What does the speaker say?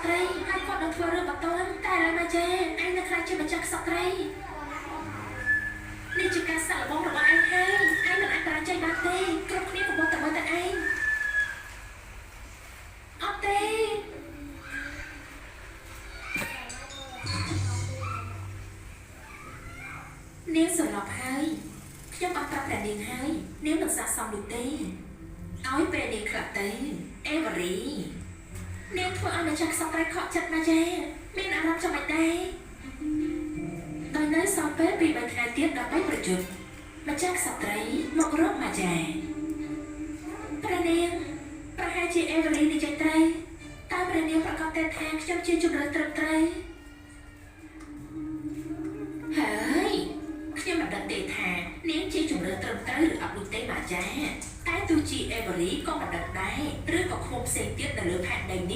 ត្រីហើយគាត់នឹងធ្វើរឿងបន្ទាន់តែឥឡូវម៉ាចាឯងនៅខ្លាចជាម្ចាស់ក្សត្រីនេះជាការសាកល្បងរបស់ឯងហើយឯងមិនអាចបរាជ័យបានទេគ្រប់គ្នាកំពុងតែមើលតែឯងអត់ទេនាងសន្លប់ហើយខ្ញុំអត់ប្រាប់តែនាងហើយនាងមិនស័ក្តិសមនោះទេឲ្យពេលនាងខ្លះទៅអេវ៉ារី នាងធ្វើឲ្យម្ចាស់ក្សត្រីខកចិត្តណាស់ចាមានអារម្មណ៍ចាំមិនដែរដោយនៅសល់ពេលពី3ថ្ងៃទៀតដើម្បីប្រយុទ្ធម្ចាស់ក្សត្រីមករកម៉ាចាព្រះនាងប្រហែលជាអេវរីនិយាយត្រូវតើព្រះនាងប្រកាសតែថាខ្ញុំជាជំរឿត្រឹមត្រូវហើយខ្ញុំមិនដឹងទេថានាងជាជំរឿត្រឹមត្រូវឬអត់នោះទេម៉ាចាតែទោះជាអេវរីក៏មិនដឹងដែរឬក៏ខ្មុំផ្សេងទៀតនៅលើផែនដីនេះ។